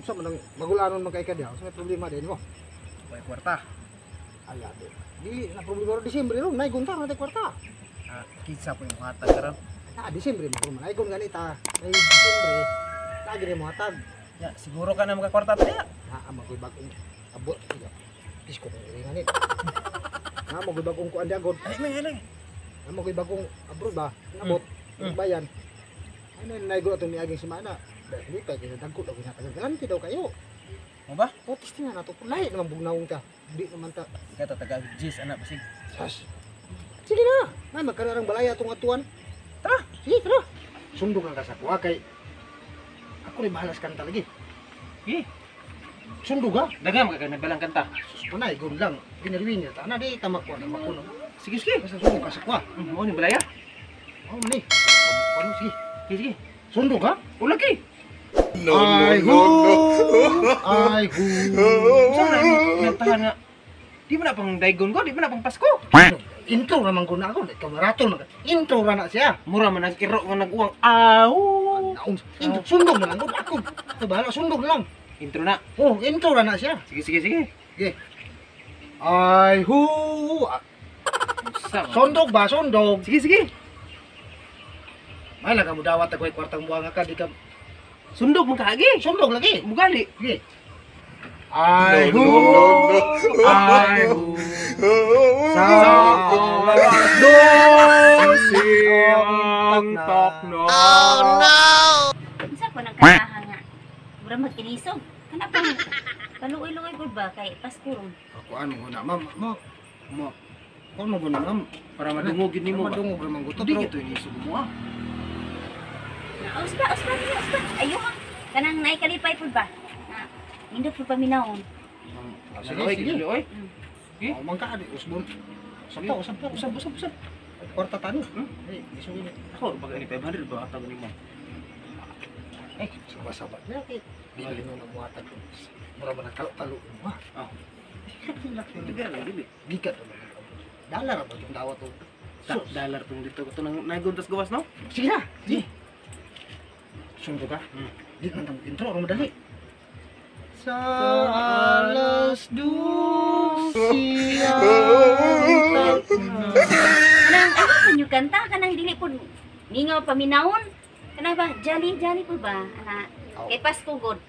Unsa man ang magulanon man kay ka diha? Unsa may problema din mo? Way kwarta. Ay ate. Dili na problema ro Disyembre ron, naigunta ra tay kwarta. Ah, kinsa po yung hatag karon? Ah, Disyembre mo man naigon ganita. Kay Disyembre lagi rin mo hatag. Ya, siguro ka na magkakwarta ta diha. Ah, magoy bagong abot. Kisko kong iringan ni. Ah, magoy bagong kuan diagod. Ay, may alay. Ah, magoy bagong abroad ba? Nabot. Bayan. Ano yung naigo atong miaging semana? Dahil kay kay dagko daw ginatagan. Galante daw kayo. Mo ba? Otis na nato. Lahi naman bugnawong ta. Di naman ta. Ikaw ta taga G's anak basig. Sas. Sige na. May magkararang balaya atong atuan. Tara. Sige, tara. Sundog ang kasakwa kay ako rin bahalas kanta lagi. Eh, Sundog ha. daga magkaganang kanta. Sus panay gun lang. Ginarwin niya ta. Ana di tamak ko na makuno. Sige, sige. Basta sundog ka sakwa. Mo ni balaya. Oh ni. Ano sige. Sige, sige. Sundog ha. Ulagi. No, no, Ay no, no. Ay hu. Unsa man ang kantahan nga? Di man na pang daigon ko, di man na pang Pasko. Intro naman ko na ako. Ikaw maraton man ka. Intro ra na siya. Mura man nagkiro nga nag-uwang. Aw. Naon. Intro sundog na lang ko. Ako. Ako bahala sundog lang. Intro na. Oh, intro ra na siya. Sige, sige, sige. Sige. Ay hu. Unsa man? Sundog ba? Sundog. Sige, sige. May lang ka mo dawat ako ay kwartang buwang ka di ka. Sundog man kaagi. Sundog lagi. Bugali. Sige. Ay No, hu. no, no, no. Ay hu. Sa Siyang takna. Unsa ko nang kantahan nga? Mura mag-inisog. Kana pang kaluoy-luoy gud ba kay Pasko ron. Ako ano ko na ma'am. Mo. Mo. Ako mo na ma'am. Para madungog yun nimo ba? Madungog ra man gusto. Di gito inisog mo ah. Na uspa uspa niya uspa. Ayo ha. Kanang naay kalipay pud ba? Na nindot pud paminawon. Sige, Oy, sige. gili, oy. Sige. Oh, man ka adi usbon. Usab ta, usab ta. Usab, usab, usab. Kwarta tani. Hmm? Eh, isuwi ni. Ako, pag ini 500 ba atag nimo? Eh, sabah-sabah. Ya, kay di na mo nagmuhatag. Mura ba nagtalo-talo mo ha? Ah. Dili dili. Gikat naman. Dalar ra ba itong dawat to? Ta, dollar tong dito to nang naguntas gawas no? Sige na. Sige. Sundo ka? Hmm. Di man tang intro ro madali. Sa alas dos siyang takna. Kanang ano man yung kanta kanang dili pud mingaw paminawon. Kanang ba jolly jolly pud ba? Ana kay Pasko gud.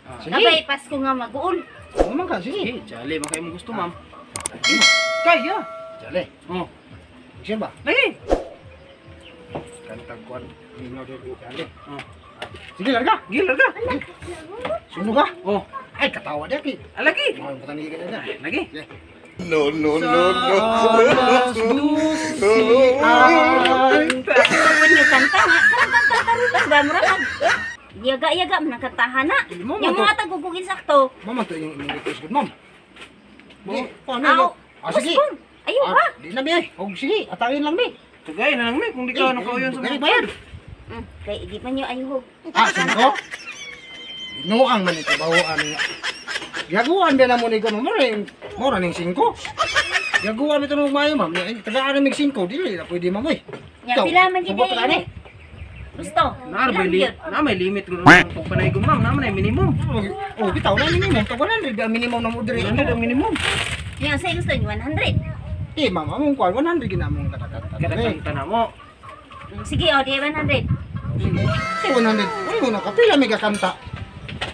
Ah. Sige. Kabay Pasko nga maguol. Oo man ka, sige. Sige, jali man kayo mong gusto, ma'am. Kaya. Jale. Oh, Sige ba? lagi. Kantang kuan mingaw di jale. Oh. Sige larga. Gil ka. Sundo ka. Oh, Ay katawa di aki. alagi. Mga patani ka na. Lagi. No, no, no, no. Alas dos siyang Pud yung kanta nga kanang kanta ron ba mura mag yaga-yaga man ang kantahan na. Mo Yung man to. mga tagugugin sakto. Mama to yung imong request gud, ma'am. Di, paano Aw, yun? Ah, sige. Usbon. Ayo ha. Ah, di na mi ay. Og sige, atangin lang mi. Tugay na lang mi kung di ka nakauyon sa Dugay mga. bayad. Kay di man nyo ayuhog. Ah, singko. Binuang man ito bawoan niya. Yaguan ba na mo ni ko mo rin. Mura ning singko. Yaguan ito nung mayo ma'am. Ay, tagaan na mig singko dili na pwede ma'am oy. Nya Ikaw, pila man gid subot ka ani. Gusto. Naa Pila may man limit, gyud? naa may limit gud ang pagpanaygon ma'am, naa man ay minimum. Oh, bitaw na minimum to 100 ang minimum na mo diri. 100 ang minimum. Nya sa gusto niyo 100. Eh, ma'am, among kuan 100 gina among katakanta. Kada kanta na mo. Sige oh, di 100. Sige. Say 100. Uy, na kapila mi kakanta.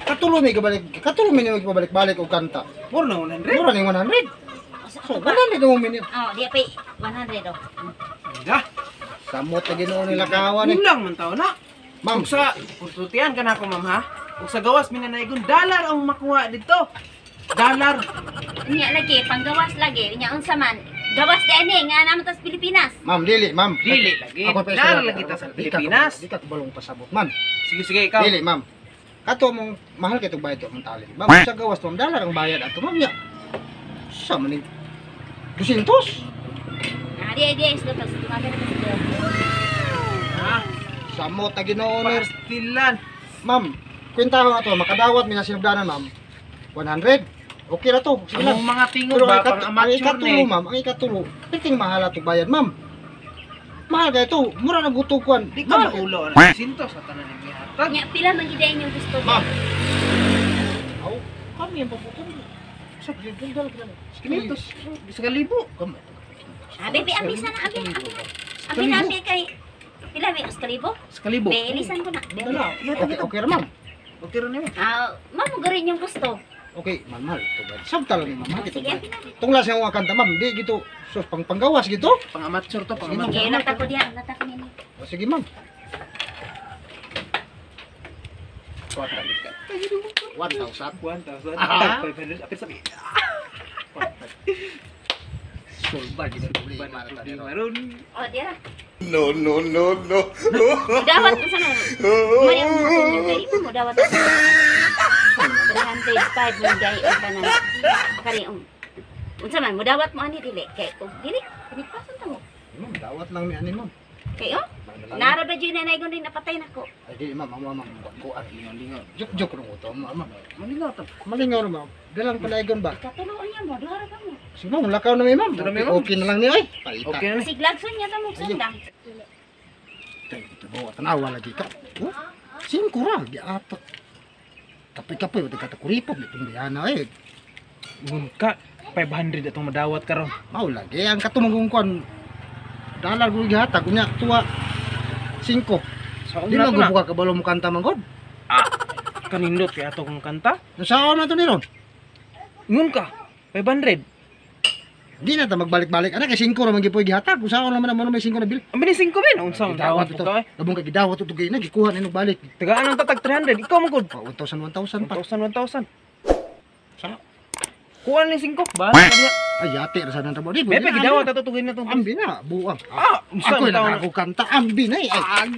Katulo mi gabalik, katulo mi ni balik-balik og kanta. Mura na 100. Mura ning 100. So, 100 mo minimum. Oh, di pa 100 oh. Da. Samot na Ginoo nila kawan eh. Kulang man tao na. Ma'am, Ug sa purtutian ka na ako ma'am ha. Ug sa gawas mi nanaygon dollar ang makuha dito. Dollar. Nya lagi panggawas lagi nya unsa man. Gawas di ani nga naman tas Pilipinas. Ma'am, dili, ma'am. Dili lagi. Ako pa Dollar lagi ta sa Pilipinas. Di ka kubalong pasabot man. Sige sige ikaw. Dili, ma'am. Kato mong mahal kay tong bayad to mong talent. Ma'am, sa gawas ma'am, dollar ang bayad ato ma'am niya. Sa maning 200. Ah, di di gusto tas tumagan na gusto. Ha? Samot na Ginoo ni Pastilan. Ma'am, kwentahan ato makadawat mi na sinugdanan ma'am. 100. Okay ra to. Sige lang. Ang mga tingog Pero ba ang pang ang amateur ikatulo, ni. ma'am, ang ikatulo, piting mahal ato bayad, ma'am. Mahal kay to, mura na guto kuan. Di ka Ma'am, maulo na 200 sa tanan ni hatag. Nya pila man gid inyong gusto. Ma'am. Kami ang papukan. Sa gildal ka na. 500. Sa kalibo. Kami. Abi, bi, abi sana, abi, abi. Abi na, abi kay pila bi os kalibo? Sa kalibo. Be, ilisan ko na. Be. Dala. Okay, okay ra, ma'am. Okay ra nimo. Ah, ma'am, mo garin yung gusto. Okay, ma'am, mahal. Tubad. Sabta lang ni ma'am. Sige, Sige, abi na. Abi. Tungla siya ang kanta, ma'am. Di gito. Sus, pang panggawas gito. Pang amateur to, pang amateur. Sige, lata ko diha, lata ko nini. O, sige, ma'am. 1,000. 1,000. 1,000. 500. Apil sabi. Sulba, gito. Problema. Maroon. Oh, diha. No, no, no, no. Dawat unsa na? Mali ang mo kay mo dawat. 305 mo gay ang tanan. Kari um. Unsa man mo dawat mo ani dili kay oh, dili pinigpasan ta mo. Ma'am, dawat lang ni ani, ma'am. Kay oh, nara ba jud nanay gon rin napatay nako. Ay, di, ma'am, ma'am, ma'am. Kuan. Lingaw-lingaw. Joke-joke rong uto, ma'am. Ma'am. Malingaw ta. Malingaw ro, ma'am. Dalang panaygon ba? Katulo niya mo duha ra ka mo. Sige, ma'am, lakaw na mi, ma'am. Dala mi, Okay, ma'am. okay na lang ni, ay. Paita. Okay na ni. Siglagson niya ta mo sundang. Kay ito ba, tanawa lagi ka. Oh, singko ra, giatak. Kapoy-kapoy, wala ka kuripot, itong diyana eh. Ngun ka 500 atong madawat karon. Mao lagi, ang katumangong kuan, dalar ko gihatag, unya, tuwa, singko. Sa Di una man to na. gubuka kabalo mo kanta man god. Kanindot kay ato kong kanta. Nasaan na to ni ron? Ngun ka 500. Di na ta magbalik-balik. Ana kay singko ra man gipoy gihatag. Usaon naman na mo may singko na bill. Ang bining 5 men unsa man Gidawat dawat ito. ka eh. Labong kay gidawat ito gay na gikuha na balik. Tagaan ang tatag 300 ikaw man gud. Oh, 1,000 1,000 pa. 1,000 1,000. Sa Kuan ning 5. Bahala ka diha. ay yate ra sa nang trabaho. Di May pagidawat ato tugin na tong. Ambi na buang. Ah, unsa Ako man na taon ako kanta ambi na eh. Ay,